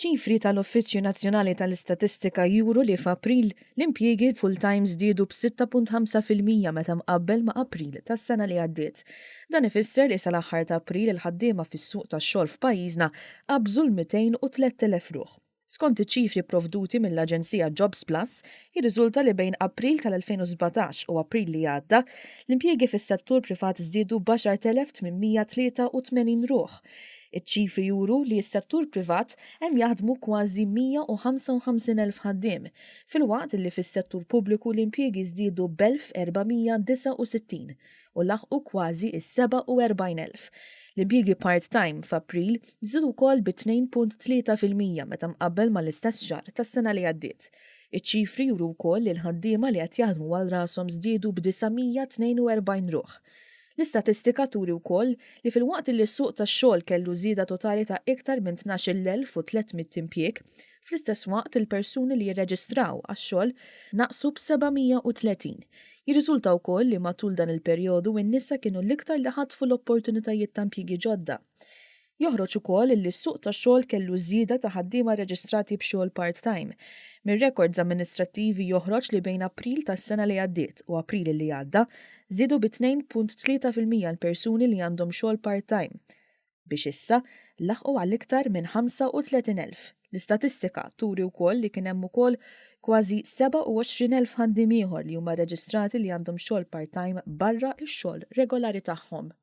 Ċifri tal-Uffiċċju Nazzjonali tal-Istatistika juru li f'April, l-impjiegi full-time żdiedu b'6.5% meta mqabbel ma' April tas-sena li għaddiet. Dan ifisser li sal-aħħar ta' April il-ħaddiema fis-suq tax-xogħol f'pajjiżna qabżu l-203,000 ruħ. Skont iċ-ċifri pprovduti mill-aġenzija Jobsplus, jirriżulta li bejn April tal-2017 u April li għadda, l-impjiegi fis-settur privat żdiedu b'10,883 ruħ. Iċ-ċifri juru li s-settur privat hemm jaħdmu kważi 155,000 ħaddiem, filwaqt li fis-settur pubbliku l-impjiegi żdiedu b'1,469 u laħqu kważi s-47,000. L-impjiegi part-time f'April żdiedu wkoll bi 2.3% meta mqabbel mal-istess xahar tas-sena li għaddiet. Iċ-ċifri juru wkoll li l-ħaddiema li qed jaħdmu għal rashom żdiedu b'942 ruħ. L-istatistika turi wkoll li filwaqt li s-suq tax-xogħol kellu żieda totali ta' iktar minn 12,300 impjieg, fl-istess waqt il-persuni li jirreġistraw għax-xogħol naqsu b'730. Jirriżulta wkoll li matul dan il-perjodu n-nisa kienu l-iktar li ħatfu l-opportunitajiet ta' impjiegi ġodda. Joħroġ ukoll illi s-suq tax-xogħol kellu żieda ta' ħaddiema rreġistrati b'xogħol part-time. Mir-rekords amministrattivi joħroġ li bejn April tas-sena li għaddiet u April li għadda, żdiedu bi 2.3% l-persuni li għandhom xogħol part-time, biex issa laħqu għal iktar minn 35,000. L-istatistika turi wkoll li kien hemm ukoll kważi 27,000 ħaddiem ieħor li huma rreġistrati li għandhom xogħol part-time barra x-xogħol regolari tagħhom.